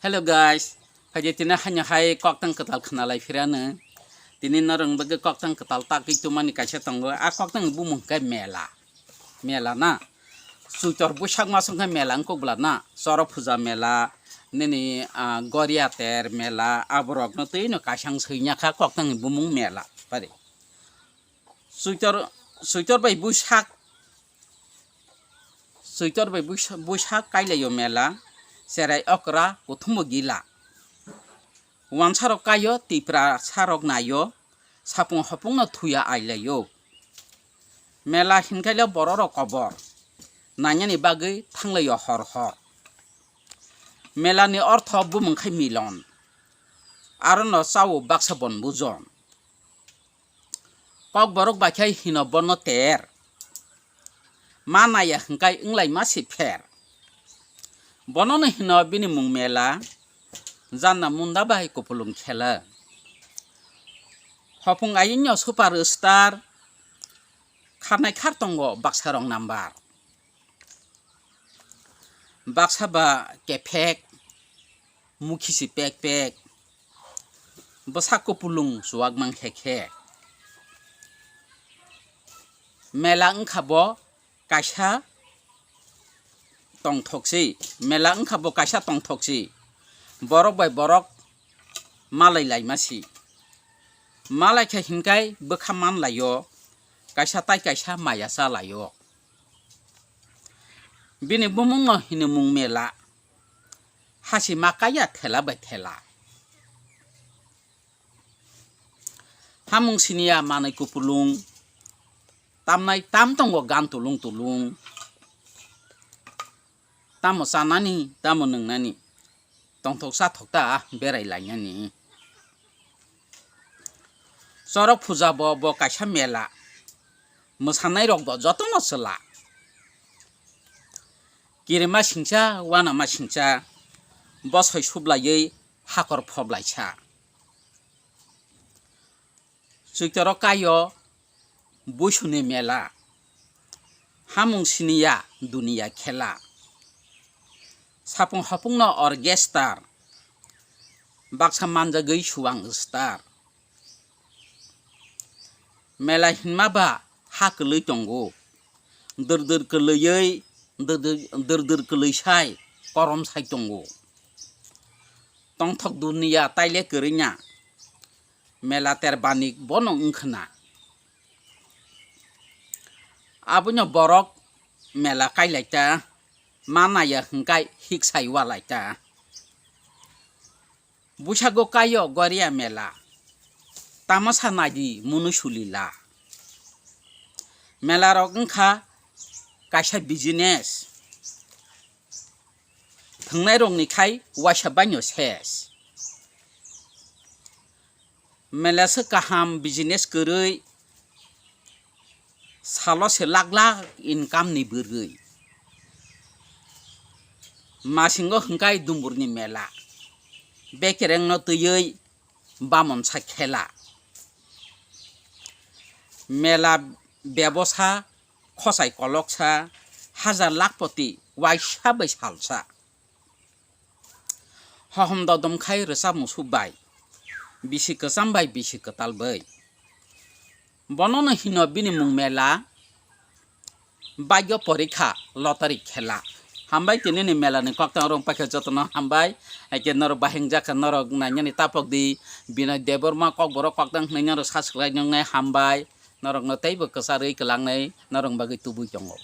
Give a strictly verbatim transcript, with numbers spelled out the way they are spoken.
Hello guys, phaidi tini haino hai koktang kwtal khwnalai phirano. Tini norokni bagwi koktang kwtal tagwi tumani kaisa tongo. A koktang bumung khe mela. Mela na. Chuitor buisak mas wngkha mela wngkuk bwla na. Chorok puja mela, nini, ah, Goriater mela, aborokno twino kaisang swinya kha koktangni bumung mela. Pari. Chuitor, chuitor bai buisak Chuitor bai buisa-, buisak kailaio mela, cherai okra kuthumbo gila. Wansarok kaio, Tiprasarok naio, sapung hopungno thuya ailaio. Mela hinkailo bororok kobor, nainani bagwi thanglaio hor hor. Melani ortho bumung khai milon, arono chao baksa bon bujon. Kokborok bai khe hino bono ter. Ma naiya hwnkhe wnglai ma si pher. Bonono hino bini mung mela, janna munda bai kupulung khela. Hopung ayinno super star, kharnai khar tongo baksa rong number. Baksa ba kephek, mukhi si pek pek, bwsa kupulung chuwak mang khe khe. Mela wngkha bo kaisa tongthok si, mela wngkha bo kaisa tongthok si, borok bai borok malai laima si. Malai khe hinkai bwkha man laio, kaisa tai kaisa maya cha laio. Bini bumungno hinwi mung mela, hasi ma kaiya thela bai thela. Hamung siniya manwi kupulung, tamnai tam tongo gan tulung tulung. Tamo chanani, tamo nwngnani, tongthok chathok ta berai lainani. Chorok puja bo, bo kaisa mela, mwsanairok bo jotono chwla. Kirima singcha, wanama singcha, bosoi sublaiwi hakor phoblaisa. Chuitoro kaio buisuni mela, hamung siniya duniya khela. Sapung hopungno orchestar, baksa manjagwi suwang star. Mela hinma ba ha kwlwi tongo, dwrdwr kwlwiwi, dwrdwr, dwrdwr kwlwi sai korom sai tongo. Tongthok duniya taile kwrwina, mela ter banik bono wngkhwna. Abono borok mela kailai ta, ma naiya hwnkhe hiksai walai ta. Buisago kaio Goria mela, tamasa naidi mwnwi sulila. Melarok wngkha kaisa business, thwngnairokni khai waisa baino ses. Mela se kaham business kwrwi, salo se lakh lakh income ni bwrwi. Masingo hwnkhe dumburni mela, bekerengno twiwi bamon sa khela. Mela bebosa khosai koloksa, hajar lakhpoti waisa bai salsa. Hohom dodom khai rwchap musuk bai, bisi kwcham bai bisi kwtal bai. Bonono hino bini mung mela, bhagyo porikha, lottery khela. Hambai tini ni mela ni koktang rong paikha jotono hambai. Haikhe norok bahing jakha norok nainani tapok di, Binoy Debbarma kokborok koktang hwnwi norok sa swlai nongnai hambai. Norokno teibo kwcharwi kwlangnai norok bagwi tubui tongo.